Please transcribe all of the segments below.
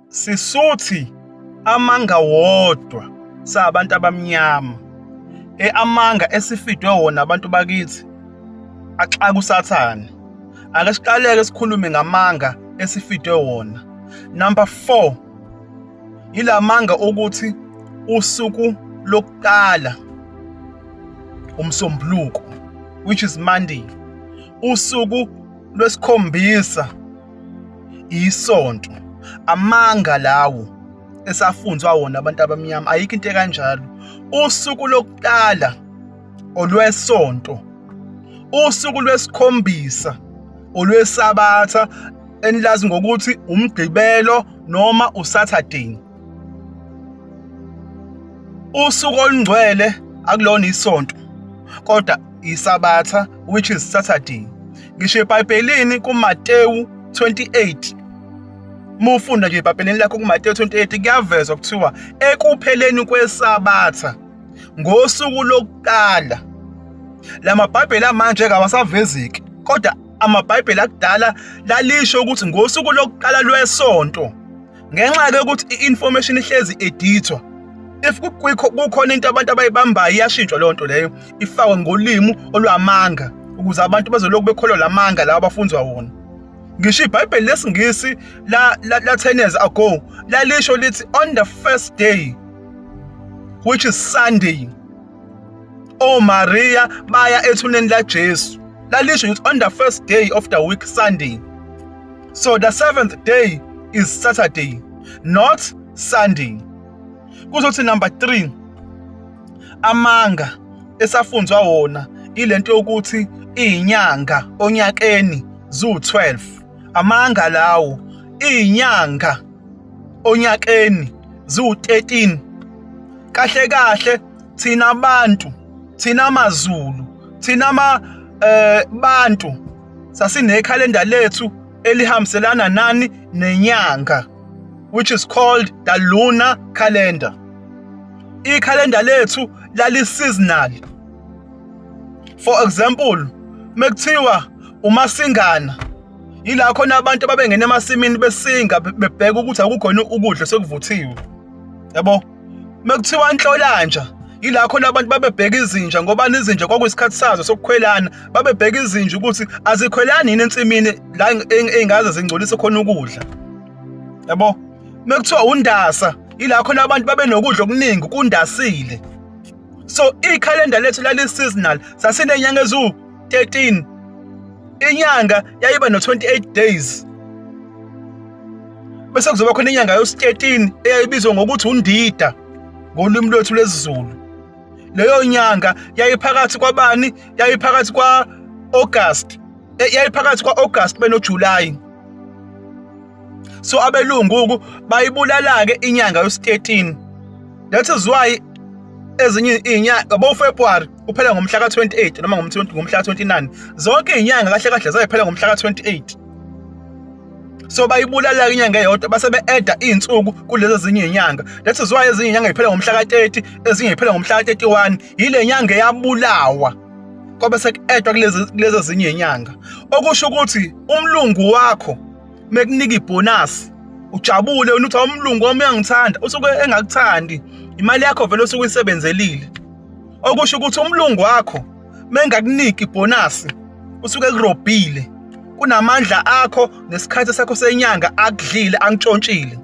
Sisuthi amanga wodwa sabantu abamnyama. Amanga esifidwe wona abantu bakithi axaka uSathane. Ake siqaleke sikhulume ngamanga esifidwe wona. Number 4 ilamanga ukuthi usuku lokuqala umsombuluko, which is Monday, usuku lwesikhombisa isonto. Amanga lawo esafunzwa wona abantu abamnyama, ayikho into ekanjalo. Usuku lokuqala olwesonto, usuku lwesikhombisa olwesabatha, enilazi ngokuthi umgqibelo noma uSaturday. Usuku olungcwele akulona isonto kodwa isabatha, which is Saturday. Ngisho eBhayibhelini kuMateyu 28, mufunda nje eBhayibhelini lakho kuMateyu 28, kuyavezwa kuthiwa ekupheleni kwesabatha ngosuku lokuqala. Lamabhayibheli amanje kawasaveziki, kodwa amabhayibheli akudala lalisho ukuthi ngosuku lokuqala lwesonto. Ngenxa ke ukuthi i-information ihlezi edithwa, if kukhona into abantu abayibambayo iyashintshwa leyo nto leyo, ifakwe ngolimi olwamanga ukuze abantu bezolokhu bekholwa lamanga lawa abafunzwa wona. Ngisho iBhayibheli lesiNgisi la 10 years ago lalisho lithi on the first day, which is Sunday, oMaria baya ethuneni laJesu. Lalisho ukuthi on the first day of the week, Sunday. So the seventh day is Saturday, not Sunday. Kuzothi number 3, amanga esafunzwa wona ilento yokuthi izinyanga onyakeni zu-12. Amanga lawo. Izinyanga onyakeni ziwu-13. Kahle kahle thina abantu, thina amaZulu, thina ama bantu sasinekhalenda lethu elihambiselana nani? Nenyanga, which is called the lunar calendar. Ikhalenda lethu lali seasonal. For example, mekuthiwa uMasingana, yila khona abantu ababengena emasimini besinga, bebheka ukuthi akukhona ukudla sekuvuthiwe, yabo. Mekuthiwa Nhlolanja, yila khona abantu babebheka izinja, ngoba izinja kwakuyisikhathi sazo sokukhwelana. Babebheka izinja ukuthi azikhwelani yini ensimini la ey'ngaze zingcolise khona ukudla, yabo. Mekuthiwa uNdasa, yila khona abantu babenokudla okuningi kundasile. So ikhalenda lethu lali-seasonal. Sasinenyanga eziwu-13, inyanga yayiba no-28 days, bese kuzoba khona inyanga yosi-13 eyayibizwa ngokuthi uNdida ngolwimi lwethu lwesiZulu. Leyo nyanga yayiphakathi kwabani? Yayiphakathi kwa-August, yayiphakathi kwa-August benoJuly. So abelungu bayibulala-ke inyanga yosi-13. That is why ezinye izinyanga yabo February uphela ngomhla ka-28 noma ngomhla ka-29. Zonke izinyanga kahle kahle zayiphela ngomhla ka-28. So bayibulala inyanga eyodwa, base be-eda iy'nsuku kulezi ezinye iy'nyanga. That is why ezinye iy'nyanga yiphela ngomhla ka-30, ezinye yiphela ngomhla ka-31. Yile nyanga eyabulawa kwabe sek-edwa kulezi ezinye iy'nyanga. Okusho ukuthi umlungu wakho mekunika ibhonasi ujabule wena, uthi umlungu wami uyangithanda, usuke engakuthandi. Imali yakho vele usuke uyisebenzelile. Okusho ukuthi umlungu wakho mengakuniki ibhonasi usuke ekurobhile, kunamandla akho nesikhathi sakho senyanga akudlile, antshontshile.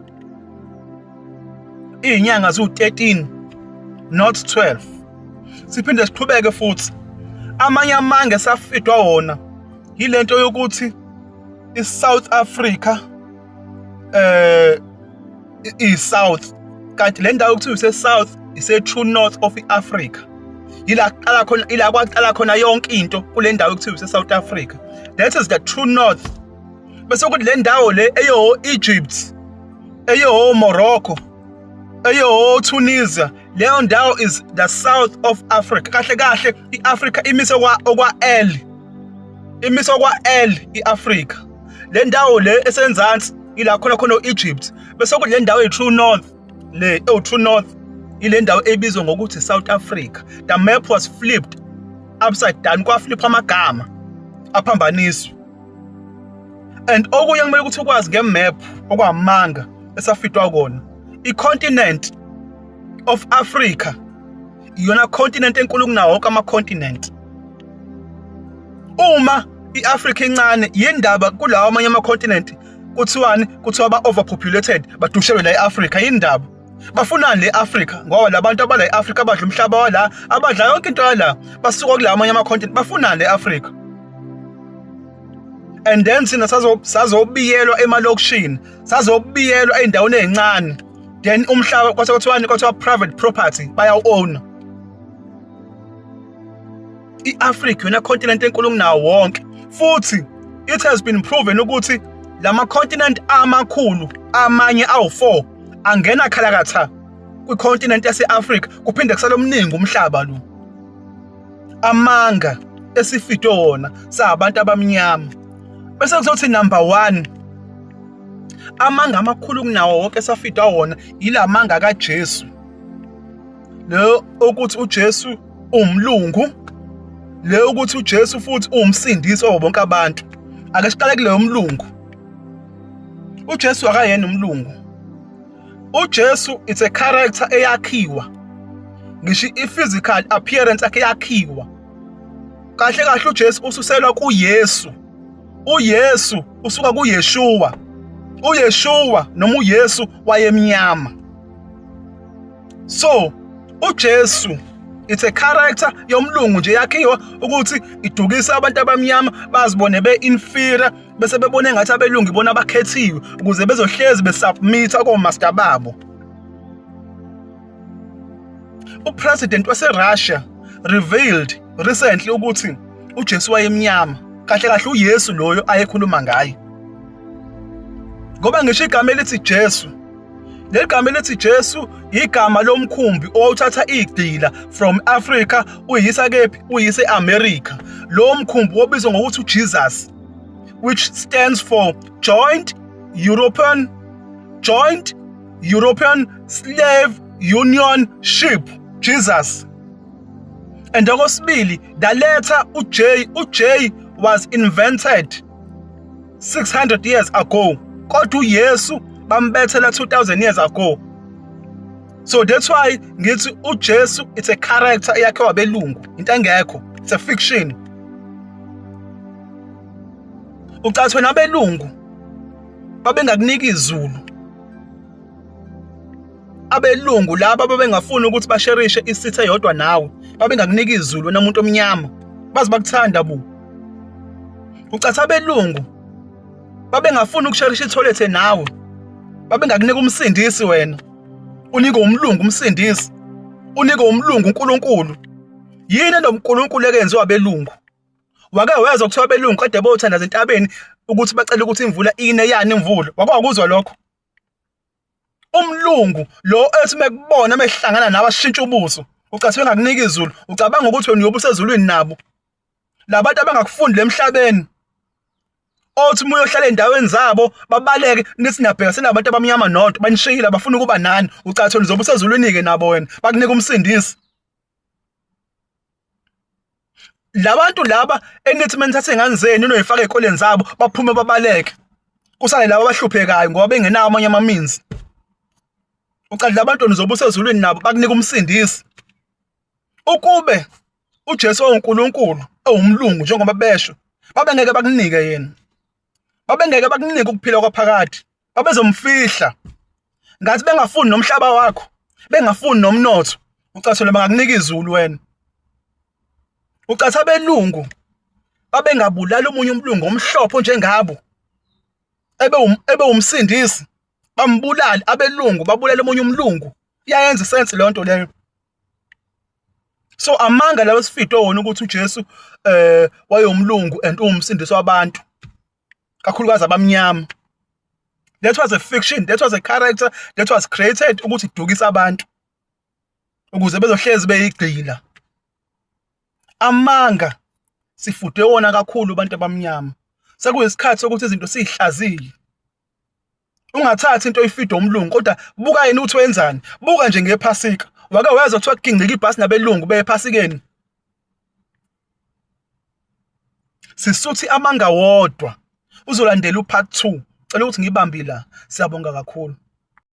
Izinyanga ziwu-13, not 12. Siphinde siqhubeke futhi, amanye amanga esafidwa wona yilento yokuthi iSouth Africa i-South, kanti le ndawo kuthiwa ise-South ise true north of i-Africa. Yila kuqala khona, ila kwaqala khona yonke into kule ndawo kuthiwa ise-South Africa. That is the true north. Bese kuthi le ndawo le eyo Egypt, eyo Morocco, eyo Tunisia, leyo ndawo is the south of Africa. Kahle kahle iAfrica imise kwa okwa L, imise kwa L iAfrica. Le ndawo le esenzansi ila khona khona uEgypt. Bese kuthi le ndawo eyi-true north, le ewu-true north, ile ndawo ebizwa ngokuthi South Africa. The map was flipped upside down, kwaflip amagama aphambaniswa. And okunye kumele ukuthi ukwazi ngemap okwamanga esafidwa kona. I-continent of Africa iyona continent enkulu kunawo wonke ama-continent. Uma i-Africa incane yindaba kulawa amanye ama-continent kuthiwani? Kuthiwa ba-overpopulated, badushelwe la e-Africa. Yindaba bafunani le Africa? Ngoba labantu abala e-Africa abadla umhlaba wala, abadla yonke into yala, basuka kulawa amanye ama-continent, bafunani le Africa? And then thina sazobiyelwa emalokishini, sazobiyelwa ey'ndaweni ey'ncane, then umhlaba kwase kuthiwani? Kwathiwa private property, bayawu-owna. I-Africa yona continent enkulu kunawo wonke, futhi it has been proven ukuthi lama continent amakhulu amanye awu-4 angena khalakatha kwicontinent yase-Africa, kuphinde kusale omningi umhlaba lo. Amanga esifidwe wona sabantu abamnyama. Bese kuzothi number 1, amanga amakhulu kunawo wonke esafidwa wona ilamanga kaJesu, lo ukuthi uJesu umlungu, le ukuthi uJesu futhi uwumsindisi wabo bonke abantu. Ake siqale kuleyo mlungu. uJesu akayena umlungu. uJesu it's a character eyakhiwa, ngisho i-physical appearance yakhe yakhiwa. Kahle kahle uJesu ususelwa kuYesu, uYesu usuka kuYeshua, uYeshua noma uYesu wayemnyama. So uJesu it's a character yomlungu nje yakhiwa ukuthi idukise abantu abamnyama, bazibone be-inferior, bese bebone ngathi abelungu ibona abakhethiwe ukuze bezohlezi besubmitha komaster babo. Upresident wase-Russia revealed recently ukuthi uJesu wayemnyama. Kahle kahle uYesu loyo ayekhuluma ngaye, ngoba ngisho igama elithi Jesu, leli gama elithi Jesu igama lomkhumbi owawuthatha igcila from Africa uyisa kephi? Uyise eAmerica. Lo mkhumbi wobizwa ngokuthi uJesus, which stands for Joint European Slave Union Ship, Jesus. And okwesibili, the letter uJ, uJ was invented 600 years ago, kodwa uYesu bambethela 2000 years ago. So that's why ngithi uJesu it's a character eyakhe wabelungu, into engekho, it's a fiction. Ucathwe nabelungu babengakunika izulu, abelungu laba babengafuni ukuthi basherishe isitha eyodwa nawe, babengakunika izulu wena muntu omnyama, bazi bakuthanda bu. Ucatha abelungu babengafuni ukusherisha ithoyilethe nawe, babengakunika umsindisi wena, unike umlungu umsindisi, unike umlungu uNkulunkulu. Yini enomnkulunkulu ekenziwa abelungu? Wake wezwa kuthiwa abelungu kade bothandaza entabeni ukuthi bacela ukuthi imvula ine? Yani imvula? Wake wakuzwa lokho? Umlungu lo ethi mekubona mehlangana nawe ashintsha ubuso, ucathi bengakunika izulu, ucabanga ukuthi wena uyobe usezulwini nabo? Labantu abangakufundi lemhlabeni, othi uma uyohlala endaweni zabo babaleke, nithi niyabheka senabantu abamnyama nodwa, banishiyile, bafuna ukuba nani. Ucathi wena uzobe usezulwini-ke nabo, wena bakunika umsindisi? Labantu laba enithi menithathe ingane zenu noyifaka ey'koleni zabo, baphume babaleke, kusale laba abahluphekayo ngoba bengenawo amanye ama-means. Ucathi labantu nizobe usezulwini nabo, bakunika umsindisi? Ukube uJesu wawuNkulunkulu ewumlungu njengoba besho, babengeke bakunike yena, babengeke bakunike ukuphila kwaphakade, babezomfihla ngathi bengafuni nomhlaba wakho, bengafuni nomnotho. Ucathule bangakunika izulu wena? Ucatha abelungu babengabulala omunye umlungu omhlophe njengabo ebe umsindisi, bambulale abelungu, babulale omunye umlungu? Iyayenza isense leyo nto leyo? So amanga lawo esifidwe wona ukuthi uJesu wayewumlungu and uwumsindisi wabantu, kakhulukazi abamnyama. That was a fiction, that was a character that was created ukuthi idukise abantu ukuze bezohlezi beyigcila. Amanga sifude wona kakhulu abantu abamnyama. Sekuyisikhathi sokuthi izinto sizihlaziye. Ungathathi into oyifidwa umlungu, kodwa buka yena ukuthi wenzani. Buka nje ngephasika, wake wezwa kuthiwa kugingqika ibhasi nabelungu bephasikeni? Sisuthi amanga wodwa. Uzolandela upart 2. Cela ukuthi ngibambe la. Siyabonga kakhulu.